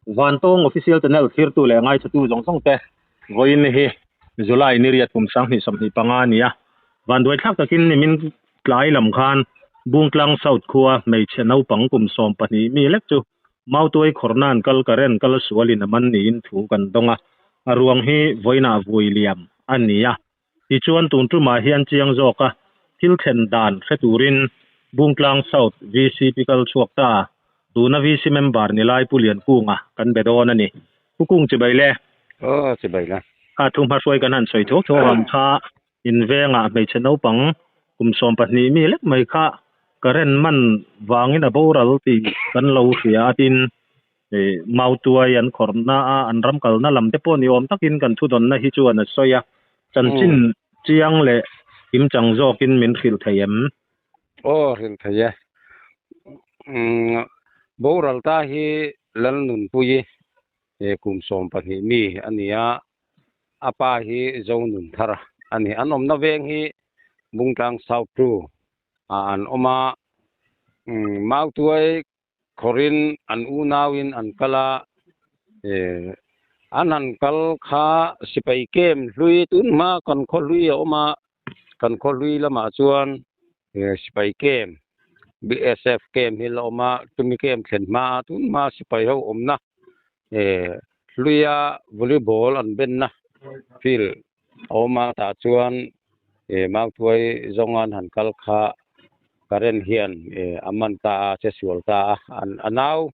Vantawng Official Channel thlirtu leh ngaithatu zawng zawng te vawiin hi July ni riat kum 2025 a ni a. Vanduai thlak takin nimin tlai lam khan Bungtlang South khua hmeichhe naupang kum 12 mi lek chu Mautuai khawrhna'n kal current kal sualin a man niin thu kan dawng a. A ruang hi vawiinah vui liam a ni a. Tichuan tun tumah hian chiang zawka thil thlen dan hre turin Bungtlang South VCP kal chhuak ta tuna VC member ni lai Pu Liankunga kan be dawn a ni. Pu Kung chibai le. Aw chibai la. Kha thu hmahruai kan han sawi thuak thuak ang kha in vengah hmeichhe naupang kum 12 mi lek mai kha current man vangin a boral tih kan lo hria a tin Mautuai an khawrhna a, an ram kalna lam te pawh ni awm takin kan thudawnna hi chuan a sawi a. Chanchin chiang leh kimchang zawkin min hrilh thei em? Aw, hrilh thei e. Boral ta hi Lalnunpuii kum 12 mi a ni a, a pa hi Zonunthar a ni. An awmna veng hi Bungtlang South 2 ah an awm a, Mautuai Khawrin an unauin an kal a, an han kal kha sipai kem hlui tun hma kan khaw hlui a awm a, kan khaw hlui lamah chuan sipai kem BSF kem hi la awm a, chumi kem thlen hma a tun hma sipai ho awmna hluia volleyball an benna field a awm a, tah chuan Mautuai zawnga an han kal kha current hian a man ta a, a che sual ta a, a nau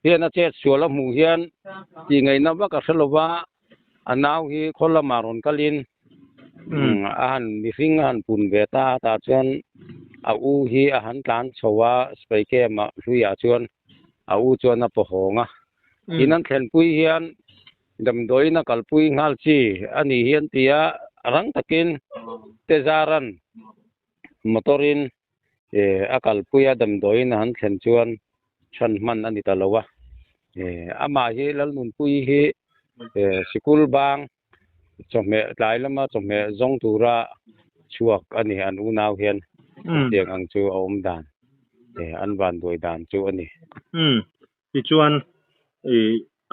hian a chet sual a hmuh hian tih ngaihna vak a hre lo va, a nau hi khaw lamah rawn kalin a han mihring a han pun ve ta a, tah chuan a u hi a han tlan chho a, sipai camp ah hluiah chuan a u chuan a paw hawng a, in an thlenpui hian Damdawiin a kalpui nghal chi a nih hi an ti a, rang takin Tezaran motor-in a kalpui a, damdawiin a han thlen chuan chhan hman a ni ta lo a. Amah hi Lalnunpuii hi sikul bang chawhmeh tlai lama chawhmeh zawng tura chhuak a ni, an unau hian chutiang ang chu a awm dan, an vanduai dan chu a ni. Tichuan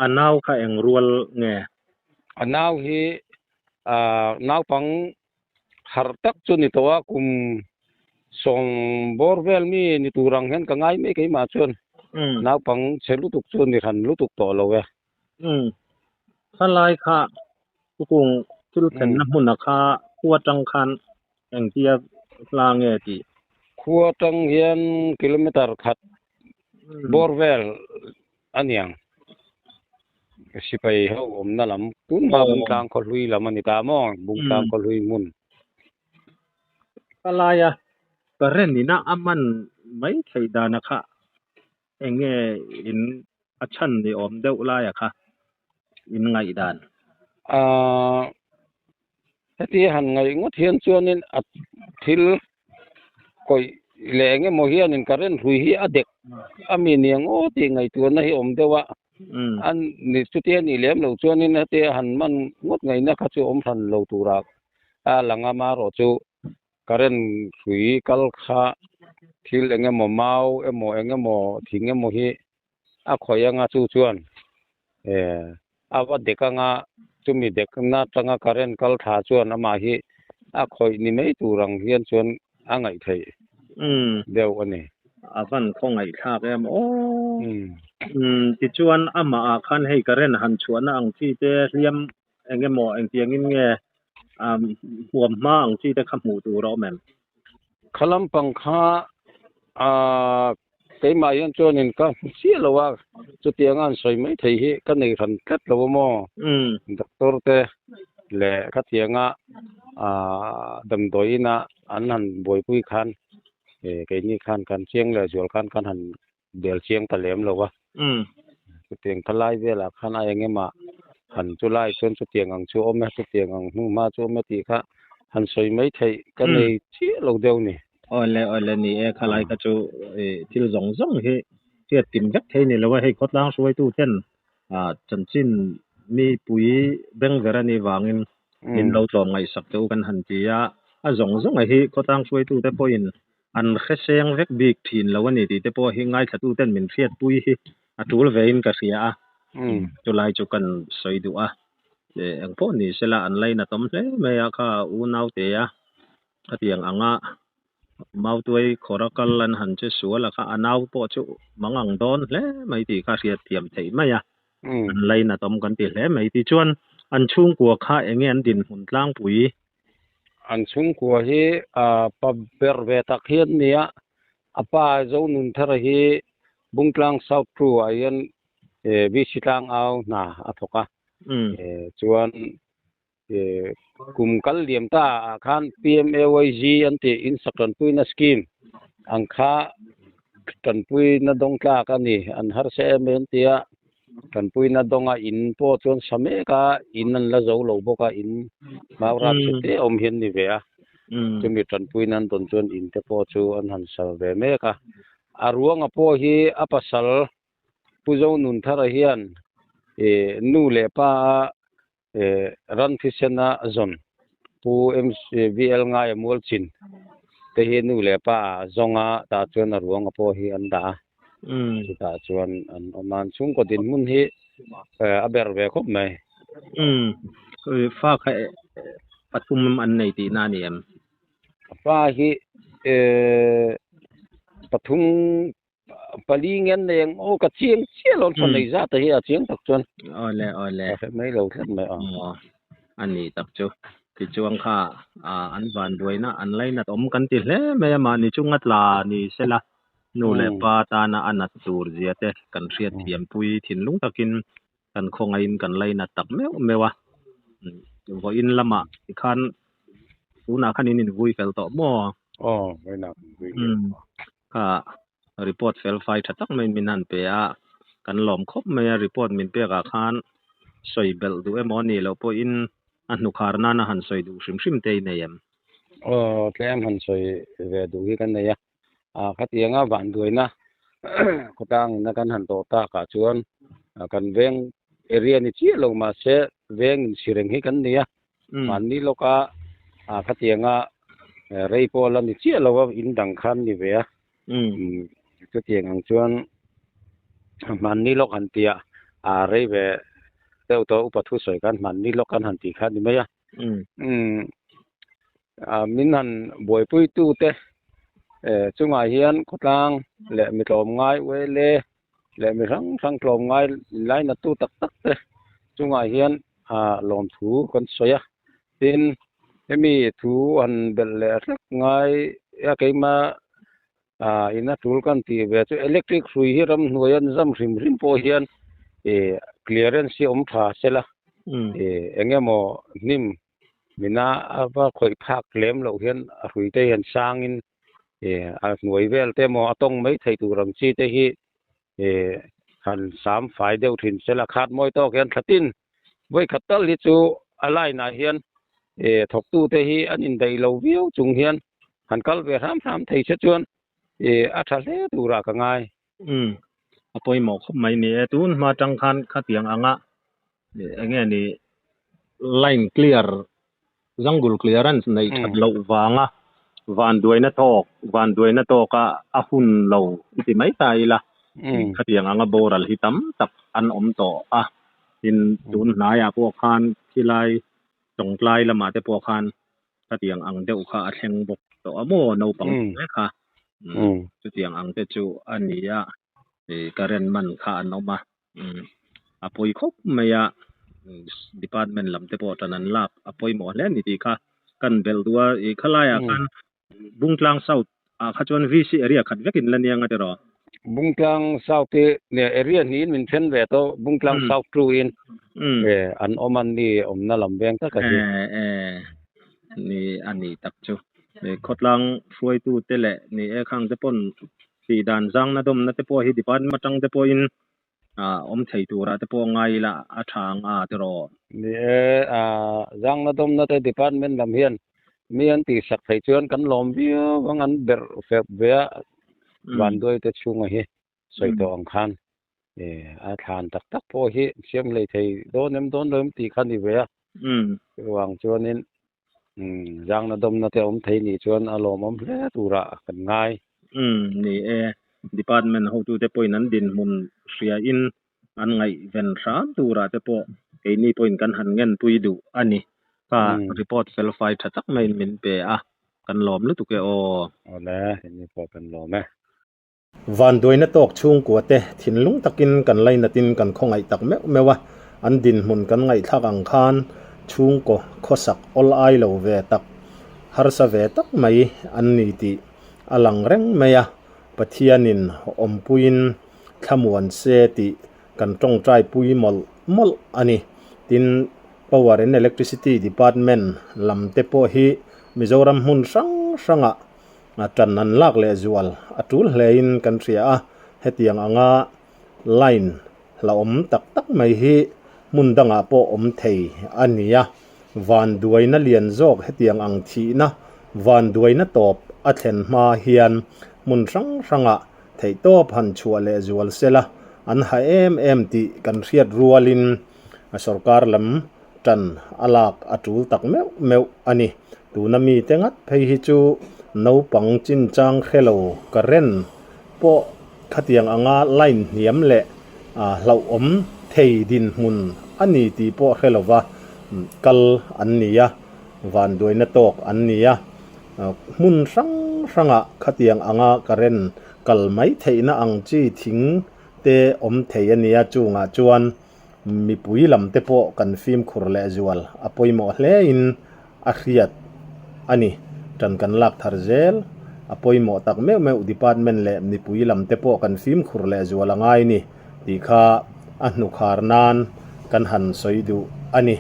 a nau kha eng rual nge? A nau hi naupang harh tak chu ni tawh a, kum sawm bawr vel mi ni tur ang hian ka ngai mai keimah chuan naupang chhe lutuk chu ni hran lutuk tawh lo e. Khalai kha Kukung thil thlenna hmuna kha khua tang khan engtia hla nge tih? Khua tang hian kilometer khat bawr vel a niang. Sipai ho awmna lam tun hma Bungtlang khaw hlui lam a ni ta maw? Bungtlang khaw hlui hmun. Ka laia current ina a man mai theih dana kha eng nge in a chhan ni awm deuh laia kha in ngaih dan? Aaa heti han ngaih ngawt hian chuanin a thil kawih leh eng emaw hianin current hrui hi a dek a mi niang aw tih ngaihtuahna hi awm deuh a, an ni chutia nih lem lo chuanin hetia han man ngawt ngaihna kha chu awm hran lo tura a lang a, marawh chu current hrui kal kha thil eng emaw mau emaw eng emaw thing emaw hi a khawih anga chu chuan a va dek anga chumi dekna atanga current kal tha chuan amah hi a khawih ni mai tur ang hian chuan a ngaih theih deuh a ni. A van khawngaih thlak em aw. Tichuan amah ah khan hei current han chhuahna ang chi te hliam eng emaw engtiangin nge huam hma ang chi te kha hmuh tur a awm em? Kha lampang kha keimah hian chuanin ka hmu chiah lo a, chutianga an sawi mai thei hi ka nei hran tlat lo a maw? Doctor te leh khatianga damdawiin a an han buaipui khan keini khan kan chiang leh zual khan kan han bel chiang ta lem lo a. Chutiang thalai velah khan a eng emaw han chu lai chuan chutiang ang chu awm e, chutiang ang hnu hma chu awm e tih kha han sawi mai theih ka nei chiah lo deuh ni. Awle awle ni e, khalai kha chu thil zawng zawng hi hriat kim vek thei ni lo a, hei khawtlang hruaitu ten chanchin mipui bengver a nih vangin min lo tlawm ngaihsak te u kan han ti a, a zawng zawng a hi khawtlang hruaitu te pawhin an hreseng vek bik thin lo a ni tih te pawh hi ngaithlatuten min hriatpui hi a tul vein ka hria a. Chulai chu kan sawi duh a. Eng pawh ni sela an lainatawm hle mai a kha unau te a khatiang anga Mautuai khawra kal an han che sual a kha a nau pawh chu mangang dawn hle mai tih kha hriat thiam theih mai a. An lainatawm kan ti hle mai. Tichuan an chhungkua kha enge an dinhmun tlangpui? An chhungkua hi pa ber ve tak hi an ni a, a pa Zonunthara hi Bungtlang South Crew ah hian VC tlangau hna a thawk a, chuan kum kal liam ta ah khan PMAYG an tih insak tanpuina scheme ang kha tanpuina dawng tlak a ni, an harsa em em an ti a, tanpuina dawnga in pawh chuan sa mek a, in an la zo lo bawk a, in mau rat chhe te awm hi an ni ve a, chumi tanpuina an dawn chuan in te pawh chu an han sal ve mek a, a ruanga pawh hi a pasal Pu Zonunthara hian nu leh pa a ran thisena zawn Pu MVL Ngaia Mualchin te hi nu leh pa a zawng a, tah chuan a ruanga pawh hi an dah a, chutah chuan an awm a, an chhungkaw dinhmun hi a ber ve khawp mai. Fa kha pathum an nei tihna a ni em? Fa hi pathum Pali nge an nei ang aw ka chiang chiah lo thawn nei zat a hi a chiang tak chuan. Awle awle. Ka hre mai lo tlat mai a. Aw ani tak chu tichuan kha an van buaina an lainat awm kan ti hle mai a mahni chunga tla ni sela nu leh pa tana a nat tur zia te kan hriat thiam pui thinlung takin kan khawngaihin kan lainat tak meuh meuh a. Vawiin lamah tikhan tunah khan in invui fel tawh maw? Aw vawiinah kan vui fel tawh. Kha report fel fai tha tak maiin min han pe a, kan lawm khawp mai a, report min pekah khan sawi belh duh emaw a nih loh pawhin a hnukhar nana han sawi duh hrim hrim te i nei em? Aw tlem han sawi ve duh hi kan nei a, khatianga vanduaina khawtlangina kan han tawh takah chuan kan veng area ni chiah lo mahse veng insireng hi kan nei a, Mahni lawka khatianga rei pawh la ni chiah lo a, in dang khan ni ve a. Chutiang ang chuan mahni lawk han tih a, rei ve deuh tawh upa thu sawi khan mahni lawk an han tih kha a ni mai a. Min han buaipuitu te chungah hian khawtlang leh mi tlawmngai uaile leh mi hrang hrang tlawmngai inlainattu tak tak te chungah hian lawmthu kan sawi a. Tin, hemi thu han belh leh hlek ngai a keimah ina tul kan tih ve chu electric hrui hi ramhnuai an zam hrim hrim pawh hian clearance hi awm tha sela eng emaw hnim mina a va khawih phak lem loh hian a hrui te hian sangin a hnuai vel te emaw a tawng mai thei tur ang chi te hi han sam fai deuh thin sela khat mawi tawk hian thlatin vawi khat tal hi chu a line ah hian thawktu te hi an indaih lo viau chung hian han kal ve hram hram thei se chuan a tha hle turah ka ngai. Umm a pawimawh khawp mai ni e tun hma tang khan khatiang anga eng nge ni line clear jungle clearance neih that loh vanga vanduaina tawk vanduaina tawka a hun lo i ti mai ta ila khatiang anga boral hi tam tak an awm tawh a tin tun hnaiah pawh khan khilai tawngtlai lamah te pawh khan khatiang ang deuh kha a thleng bawk tawh a maw naupang te kha chutiang ang te chu a ni a current man kha an awm a a pawi khawp mai a department lam te pawh tan an lak a pawimawh hle a ni tih kha kan belh duh a ih khalaiah khan Bungtlang South ah kha chuan VC area khat vekin la nia nga tiraw? Bungtlang South hi area hnihin min then ve tawh Bungtlang South two in an awm a ni awmna lam veng taka hi. E ni a ni tak chu khawtlang hruaitu te leh ni e khang te pawn tih dan zangna dawmna te pawh hi department atang te pawhin awm thei turah te pawh ngai ila a tha ang a tiraw? Ni e, zangna dawmna te department lam hian mi an tihsak theih chuan kan lawm viau ang an berh fep ve a, vanduai te chhunga hi sawi tawh ang khan a thlan tak tak pawh hi siam hlei thei dawn em dawn lo em tih kha a ni ve a, chuvang chuanin zangna dawmna te awm thei nih chuan a lawmawm hle turah kan ngai. Ni e, department hotute pawhin an dinhmun hriain. an ngaihven hram turah te pawh keini pawhin kan han ngenpui duh a ni. Ka report fel fai tha tak maiin min pe a, kan lawm lutuk e aw. Awle, keini pawh kan lawm e. Vanduaina tawk chhungkua te thinlung takin kan lainatin kan khawngaih tak meuh meuh a, an dinhmun kan ngaihthlak ang khan chhungkaw khawsak awl ai lo ve tak, harsa ve tak mai an ni tih a lang reng mai a, Pathianin awmpuiin thlamuan se tih kan tawngtai pui mawlh mawlh a ni. Tin, Power and Electricity Department lam te pawh hi Mizoram hmun hrang hrangah A tan an lak leh zual a tul hlein kan hria a, hetiang anga line hlauhawm tak tak mai hi hmun dangah pawh awm thei a ni a, vanduaina lian zawk hetiang ang thihna vanduaina tawp a thlen hma hian hmun hrang hrangah theihtawp han chhuah leh zual sela an ha em em tih kan hriat rualin a sorkar lam tan a lak a tul tak meuh meuh a ni. Tuna mite ngat phei hi chu naupang chinchang hre lo current pawh khatiang anga line hniam leh hlauhawm thei dinhmun a ni tih pawh hre lova kal an ni a, vanduaina tawk an ni a. Hmun hrang hrangah khatiang anga current kal mai theihna ang chi thing te awm thei a nia chungah chuan Mipui lam te pawh kan fimkhur leh zual a pawimawh hlein a hriat a ni. Tan kan lak thar zel a pawimawh tak meuh meuh department leh mipui lam te pawh kan fimkhur leh zual a ngai ni tih kha a hnukhar nan kan han sawi duh a ni.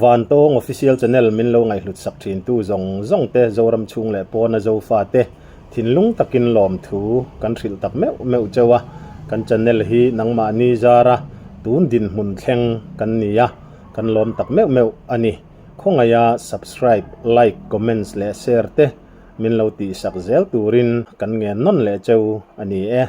Vantawng Official Channel min lo ngaihhlut sak thin tu zawng zawng te Zoram chhung leh pawna Zofa te Thinlung takin lawmthu kan hrilh tak meuh meuh cheu a, kan channel hi nangmahni zara tun dinhmun thleng kan ni a, kan lawm tak meuh meuh a ni. Khawngaia subscribe, like, comments leh share te min lo tihsak zel turin kan ngen nawn leh cheu a ni e.